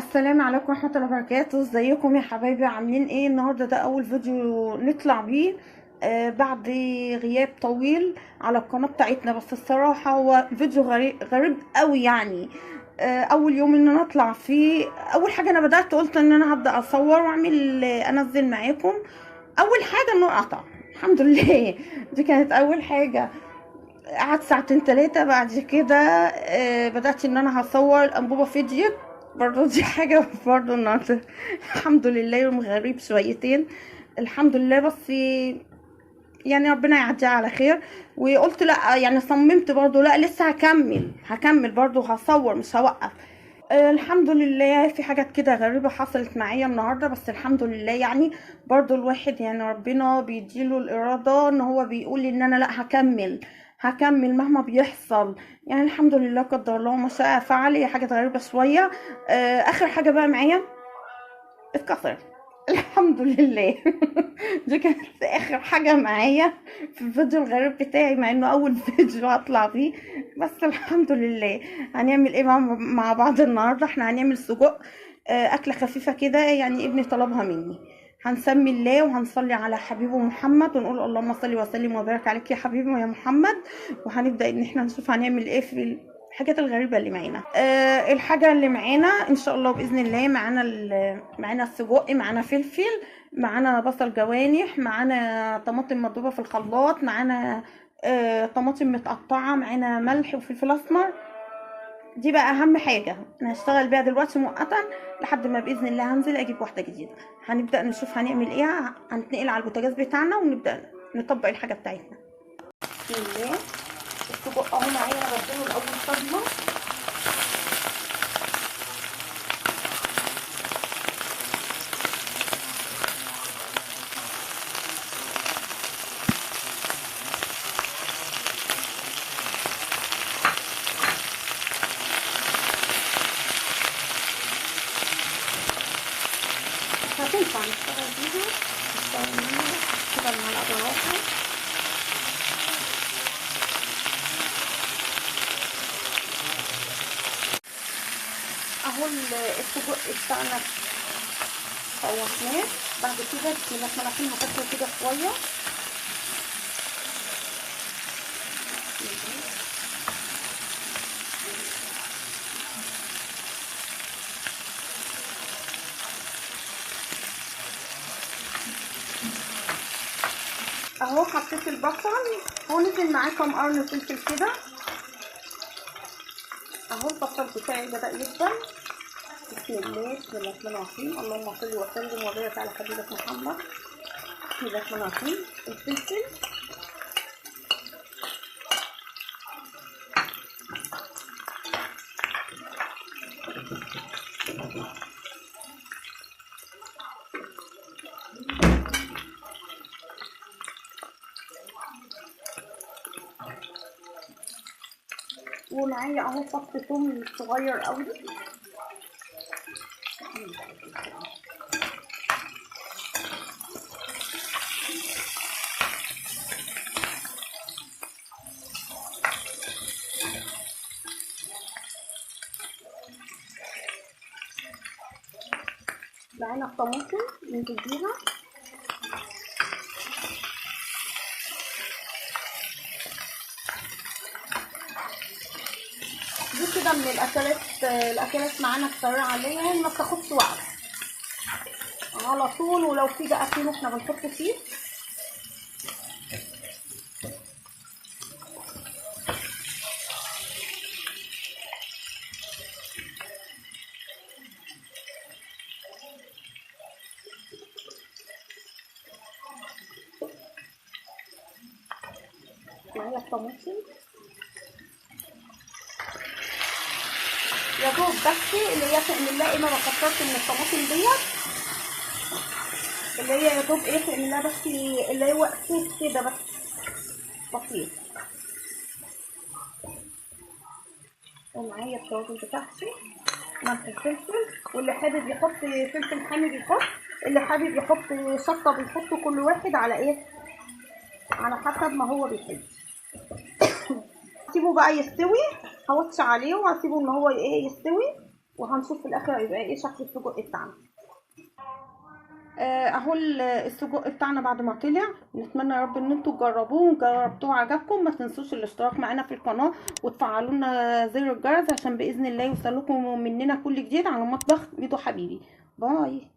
السلام عليكم ورحمة الله وبركاته. ازيكم يا حبايبي؟ عاملين ايه النهارده؟ ده اول فيديو نطلع بيه بعد غياب طويل على القناة بتاعتنا، بس الصراحة هو فيديو غريب قوي يعني. اول يوم ان انا اطلع فيه، اول حاجة انا بدأت قلت ان انا هبدأ اصور واعمل انزل معاكم. اول حاجة النور قطع، الحمد لله دي كانت اول حاجة. قعدت ساعتين ثلاثة بعد كده بدأت ان انا هصور الانبوبة فيديو برضو، دي حاجة برضو النهاردة الحمد لله يوم غريب شويتين الحمد لله، بس يعني ربنا يعديها على خير. وقلت لا، يعني صممت برضو، لا لسه هكمل برضو، هصور مش هوقف. الحمد لله في حاجات كده غريبة حصلت معايا النهاردة، بس الحمد لله يعني برضو الواحد يعني ربنا بيديله الإرادة ان هو بيقول ان انا لا هكمل مهما بيحصل، يعني الحمد لله قدر الله ما شاء فعل. هي حاجات غريبة شوية. آخر حاجة بقى معايا اتكسرت الحمد لله دي كانت آخر حاجة معايا في الفيديو الغريب بتاعي، مع انه اول فيديو هطلع فيه، بس الحمد لله. هنعمل ايه مع بعض النهاردة؟ احنا هنعمل سجق، اكلة خفيفة كده يعني ابني طلبها مني. هنسمي الله وهنصلي على حبيبه محمد ونقول اللهم صل وسلم وبارك عليك يا حبيبي يا محمد. وهنبدأ ان احنا نشوف هنعمل ايه في الحاجات الغريبة اللي معانا. الحاجة اللي معانا ان شاء الله بإذن الله، معانا السجق، معانا فلفل، معانا بصل جوانح، معانا طماطم مضروبة في الخلاط، معانا طماطم متقطعة، معانا ملح وفلفل اسمر. دي بقى اهم حاجة انا هشتغل بيها دلوقتي مؤقتا لحد ما بإذن الله هنزل اجيب واحدة جديدة. هنبدأ نشوف هنعمل ايه، هنتنقل على البوتاجاز بتاعنا ونبدأ نطبق الحاجة بتاعتنا. بسم الله. السجق اهو معايا، انا بديله الاول صدمة. هتنفع نشتغل بيها، نشتغل منها كده المعلقة بالراحة. اهو السجق بتاعنا شوحناه. بعد كده بسم الله الرحمن الرحيم هتاكله كده شوية. اهو حطيت البصل، هو نزل معاه كام قرن فلفل كده. اهو البصل بتاعي بدأ يدبل. بسم الله، بسم الله الرحمن الرحيم، اللهم صل وسلم وبارك على حبيبك محمد. بسم الله الرحمن الرحيم. الفلفل ومعايا اهو فص ثوم صغير قوي. معانا الطماطم ننزل بيها. دي كده من الاكلات معانا السريعة اللي هي ما بتاخدش وقت، على طول. ولو في بقى فين احنا بنحط فيه. معايا الطماطم يا دوب بس اللي هي تعمل لها ايه، ما بكترش من الطماطم ديت، اللي هي يا دوب ايه تعمل لها بس اللي هو صوص كده بس بسيط. ومعايا التوابل بتاعتي، ملح الفلفل، واللي حابب يحط فلفل حامي بيحط، اللي حابب يحط شطه بيحط، كل واحد على ايه على حسب ما هو بيحب. سيبه بقى يستوي، هوطي عليه وهسيبه ان هو ايه يستوي. وهنشوف في الاخر هيبقى ايه شكل السجق بتاعنا. اهو السجق بتاعنا بعد ما طلع. نتمنى يا رب ان انتوا تجربوه وجربتوه عجبكم. ما تنسوش الاشتراك معانا في القناة وتفعلوا لنا زر الجرس عشان باذن الله يوصلكم مننا كل جديد على مطبخ ميدو حبيبي. باي.